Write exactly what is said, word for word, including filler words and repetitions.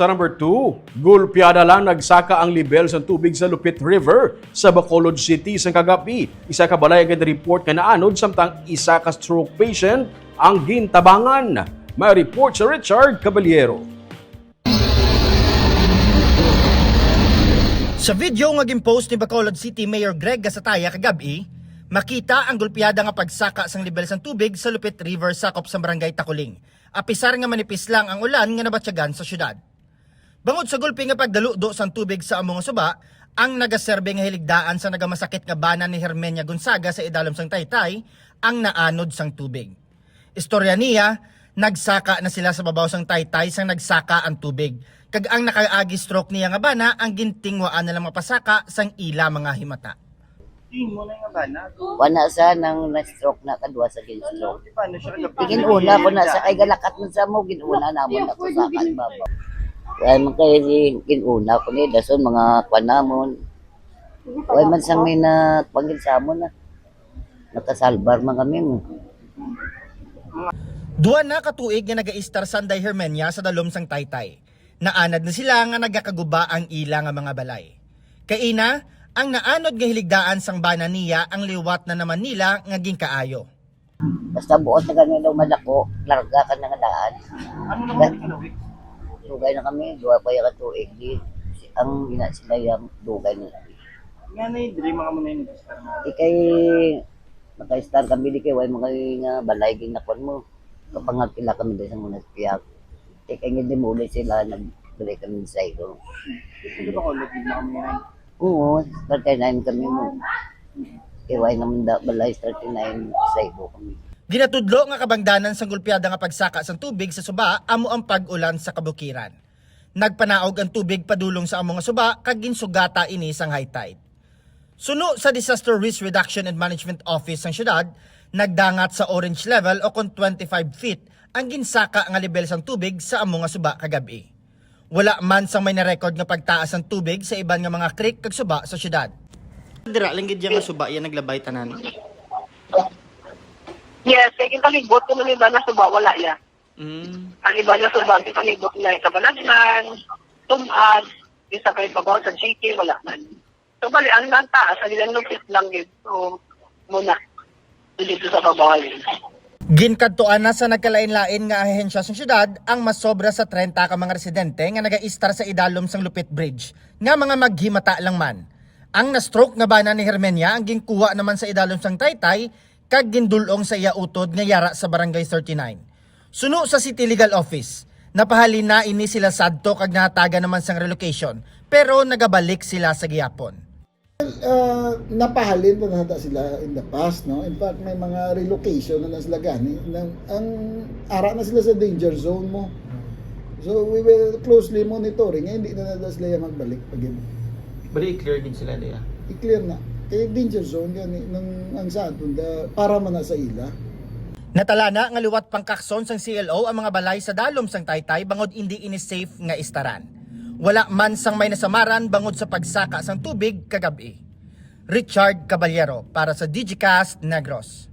Sa number two, gulpiada lang nagsaka ang lebel sang tubig sa Lupit River sa Bacolod City sang kagabi. Isa ka balay ang gina-report nga naanod, samtang isa ka stroke patient ang gintabangan. May report si Richard Caballero. Sa video nga gin-post ni Bacolod City Mayor Greg Gasataya kagab-i, makita ang gulpiada nga pagsaka sang lebel sang tubig sa Lupit River sakop sa Barangay Taculing, apisar nga manipis lang ang ulan nga nabatyagan sa syudad. Bangod sa gulpi nga pagdaludo sang tubig sa amo nga suba, ang nagaserbe nga hiligdaan sa nagamasakit nga bana ni Hermenia Gonzaga sa idalom sang Taytay ang naanod sang tubig. Istorya niya, nagsaka na sila sa babaw sang Taytay sang nagsaka ang tubig, kag ang nakaagi stroke niya nga bana ang gintinguhaan nila mapasaka sang ila mga himata. Tingin mo na nga bana? Wala sa nang na-stroke na kadwa sa gin-stroke. Di ba na siya kagabi? Ginuna ko na sa kay galakat man sa mo, ginuna namon na ko sa kalbaba. Kaya man kay ginuna ko ni dason mga kwan namon. Wala man sang may na pangil sa amon na. Nakasalbar man kami mo. Duha na ka tuig nga nagaistar sanday Hermenia sa dalom sang Taytay. Naanad na sila nga nagakaguba ang ila nga mga balay. Kaina, ang naanod nga hiligdaan sang bana niya ang liwat na naman nila nga ginkaayo. Basta buot na gani daw madako, larga ka na nga daan. Ano naman ang kinawit? Dugay na kami, duha pa yung tuig di. Ang ina sila yung dugay na kami. Nga na yung diri mga muna yung nag-start na. Di kay maka-star kami di kay way mga nga balay ginakuan mo. Kapangagkila kami dahil sa mga piyak. Di kay hindi mo ulit sila nagbalik kami sa iyo. Hindi ba ko lagi na kami yan? Oo, thirty-nine kami mo. Kay way naman da balay thirty-nine sa iyo kami. Ginatudlo nga kabangdanan sang gulpiada nga pagsaka sang tubig sa suba amo ang pag-ulan sa kabukiran. Nagpanaog ang tubig padulong sa amo nga suba kag ginsugata ini sang high tide. Suno sa Disaster Risk Reduction and Management Office sang syudad, nagdangat sa orange level o kon twenty-five feet ang ginsaka nga lebel sang tubig sa amo nga suba kagab-i. Wala man sang may na-record nga pagtaas sang tubig sa iban nga mga creek kag suba sa syudad. Dira lang gid nga suba iya naglabay tanan. Yes, kay ginpalibot ko nila na suba, wala ya. Mm. Ang iba na suba, ginpalibot na sa Balagnan, Tumad, isa kay babaw sa G K, wala man. So, bali, ang lang taas, ang ilang lupit lang yun. So, muna, dito sa babaw yun. Ginkadtuan na sa nagkalain-lain nga ahensya sa syudad ang masobra sa treinta ka mga residente nga nagaistar sa idalom sang Lupit Bridge nga mga maghimata lang man. Ang na-stroke nga bana ni Hermenia ang ginkuha naman sa idalom sang Taytay kag gindul-ong sa iya utod nga yara sa Barangay thirty-nine. Suno sa City Legal Office, napahalin na ini sila sadto kag nahatagan naman sang relocation, pero nagabalik sila sa gihapon. Ah, napahalin na nata sila in the past, no? In fact, may mga relocation na, na sila gani. Nang, ang ara na sila sa danger zone mo. So we will closely monitoring nga hindi na nata sila yung magbalik pag Bali, i-clear din sila niya. I-clear na. Kay danger zone gani nang ang sa aton da, para man na sa ila. Natalana nga liwat pangkakson sang C L O ang mga balay sa dalom sang Taytay bangod indi ini safe nga istaran. Wala man sang may nasamaran bangod sa pagsaka sang tubig kagab-i. Richard Caballero para sa Digicast Negros.